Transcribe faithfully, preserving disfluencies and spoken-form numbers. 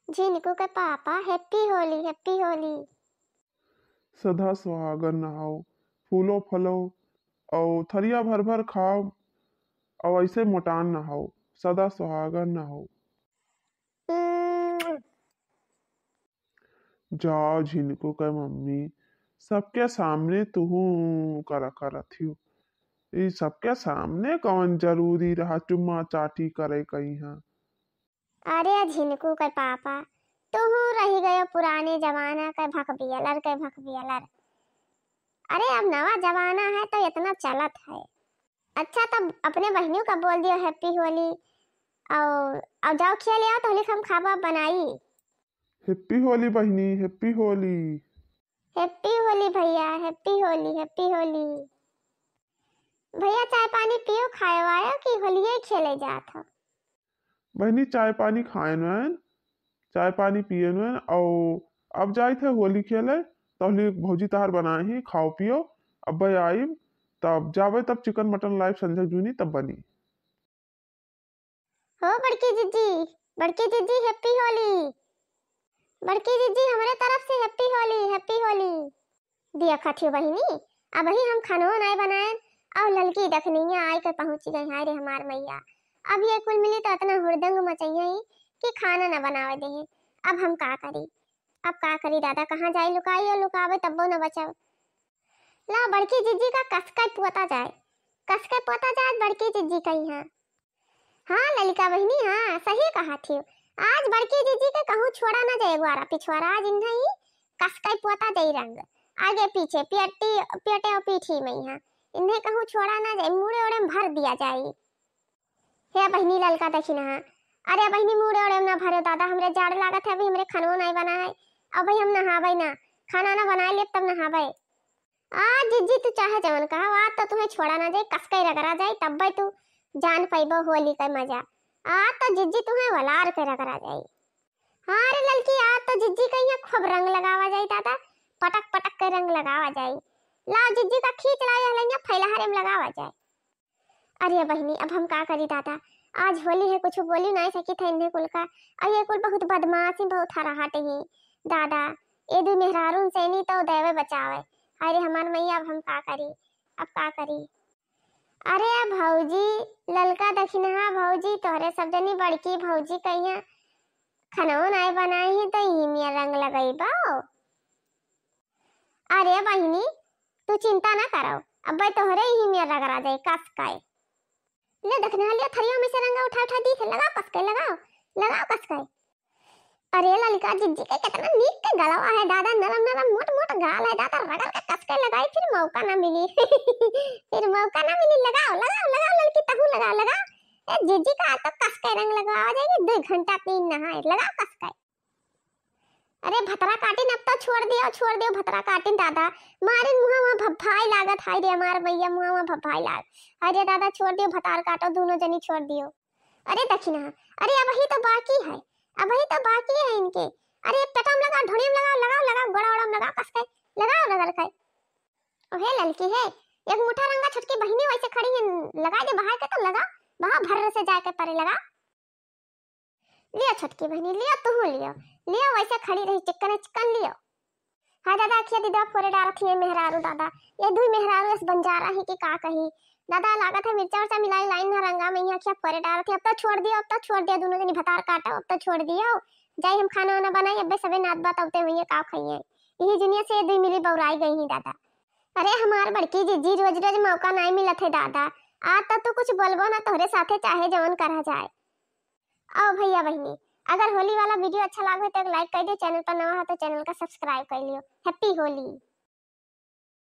झिनकू के पापा, happy होली, happy होली। सदा सुहागन नहाओ, फूलो फलो, अउ थरिया भर भर खाओ, अउ ऐसे मोटान नहाओ, सदा सुहागन नहाओ। हम्म। जाओ झिनकू के मम्मी, सबके सामने तुहू करा करत हियो। ई सबके सामने कौन जरूरी रहा चुम्मा चाटी करे कहीं है? अरे झिनकू के पापा, तुहू रही गयो पुराने जमाना के भकबियलर के भकबियलर। अरे अब नवा जमाना है तो इतना चलत है। अच्छा तब अपने बहनियों का बोल दियो happy होली। और, और जाओ खिया ले आओ तो होली हम खाबा बनाई। Happy होली बहनी, happy होली। Happy होली भैया, happy होली, happy होली। भैया चाय पानी पियो, खाए वायो कि होलिये खेले जात हो? बहनी चाय पानी खाएन वैन, चाय पानी पिएन वैन, और अब जाइत है होली खेले, तहली भौजी तहार बनाए ही, खाओ पियो, अब आइब, तब जाबे तब chicken mutton लाइब संझक जूनी तब बनी। हो बड़की जिज्जी, बड़की जिज्जी happy होली। बड़की जिज्जी हमरे तरफ से happy होली, happy होली। देखत हियो बहिनी, अबही हम खानो नाय बनाएन और ललकी दखनिया आय के पहुँची गई। हाय रे हमार मैया, अब ये कुल मिली तो इतना हुड़दंग मचइया ही कि खाना न बनावे देहे। अब हम का करी, अब का करी दादा, कहाँ जाई लुकाई और लुकावे तब्बो न बचब। ला बड़की जिज्जी का कसके पोता जाए, कसके पोता जाए बड़की जिज्जी कही है। हाँ ललिका बहिनी, हाँ सही कहा थी। आज बड़की जिज्जी के कहूँ छोड़ा ना जाए, ग्वारा पिछवारा आज इन्हें ही कसके पोता जाई रंग, आगे पीछे पेटी पेटे और पीठी में यहाँ इन्हें कहूँ छोड़ा ना जाए, मुड़े ओड़े में भर दिया जाए। हे बहिनी ललका देखी ना, अरे बहिनी मुड़े ओड़े में ना भरे दादा, हमरे जाड़ लागत है, अभी हमरे खानो नहीं बना है, अब भाई हम नहाबे ना, खाना ना बनाए लेब तब नहाबे। आ जिज्जी तू चाहे जवन कहा, आज तो तुम्हें छोड़ा ना जाए, कसके रगड़ा जाए, तब भाई तू जान पैबो होली का मजा। आज तो जिज्जी तुम्हें वलार के रगड़ा जाए। हाँ रे ललकी, आज तो जिज्जी के यहाँ खूब रंग लगावा जाए दादा, पटक पटक के रंग लगावा जाए। लाओ जिज्जी का खींच लाओ, यह लइया फैलहारे में लगावा जाए। अरे बहिनी, अब हम का करी दादा, आज होली है, कुछ बोली नहीं सकी था इन्हें कुल का। और ये कुल बहुत बदमाश ही, बहुत हराहट ही दादा। ये दू मेहरारून से नहीं तो देवे बचावे। अरे हमार मैया, अब हम का करी, अब का करी। अरे भौजी, ललका दखिनहा भौजी, तोहरे सब जनी बड़की भौजी कहिया खनवा नाय बनाई ही तो इही में रंग लगइबो। अरे बहिनी, तू चिंता ना करो, अब्बे तोहरे इही में रगड़ा जाए कस के। ले दखिनहा लियो, थरिया में से रंगा उठा उठा दी है, लगाओ कस के, लगाओ, लगाओ कस के। अरे ललका जिज्जी के कितना नीक के गलवा है दादा, नरम नरम मोट मोट गाल है दादा, रगड़ के कस के लगाई, फिर मौका ना मिली। फिर मौका ना मिली, लगाओ, लगाओ, लगाओ ललकी, तहू लगाओ, लगाओ। ए जिज्जी का तो कस के रंग लगावा जाएगी, दो घंटा तीन नहाए, लगाओ कस के। अरे भतरा काटिन, अब तो छोड़ दियो, छोड़ दियो भतरा काटिन दादा, मारिन मुहा वहाँ भभाई लागत, हाय रे हमार मैया, मुहा वहाँ भभाई लाग, हाय रे दादा, छोड़ दियो भतार काटो, दोनों जनी छोड़ दियो। अरे दखिनहा, अरे अबही तो बाकी है, अबही तो बाकी है इनके। अरे पेटम लगाओ, ढोड़ियम लगाओ, लगाओ, लगाओ, गोड़ा ओड़ा में लगाओ, कस के लगाओ, रगड़ के। ओहे ललकी है, एक मुठा रंगा छोटकी बहिनी वैसे खड़ी है, लगाई दे बाहर के तो लगाओ, बाहर भर्र से जाके परे लगाओ। लियो छोटकी बहिनी, लियो, तुहू लियो, लियो, वैसे खड़ी रही, चिकन चिकन लियो। हाँ दादा, अखिया दीदा फोरे डारत हिये मेहरारू दादा, ये दुई मेहरारू अस बंजारा ही कि का कही। दादा लागत है मिर्चा उर्चा मिलाई लाइन ना रंगा में, यहाँ अखिया फोरे डारत है। अब तो छोड़ दियो, अब तो छोड़ दियो, दोनों जनी भतार काटो, अब तो छोड़ दियो। जाई हम खाना वाना बनाई, अब्बे सबे नात बात अवते हुई है, का खाइए। यही दुनिया से ये दुई मिली बौराई गई ही दादा। अरे हमार बड़की जिज्जी, रोज रोज मौका नहीं मिलत है दादा, आज तो तू कुछ बोलबो ना, तोहरे साथे चाहे जवन करा जाए। आओ भैया बहिनी, अगर होली वाला video अच्छा लागो तो एक like कर दियो, channel पर नवा हो तो channel का subscribe कर लियो। Happy होली।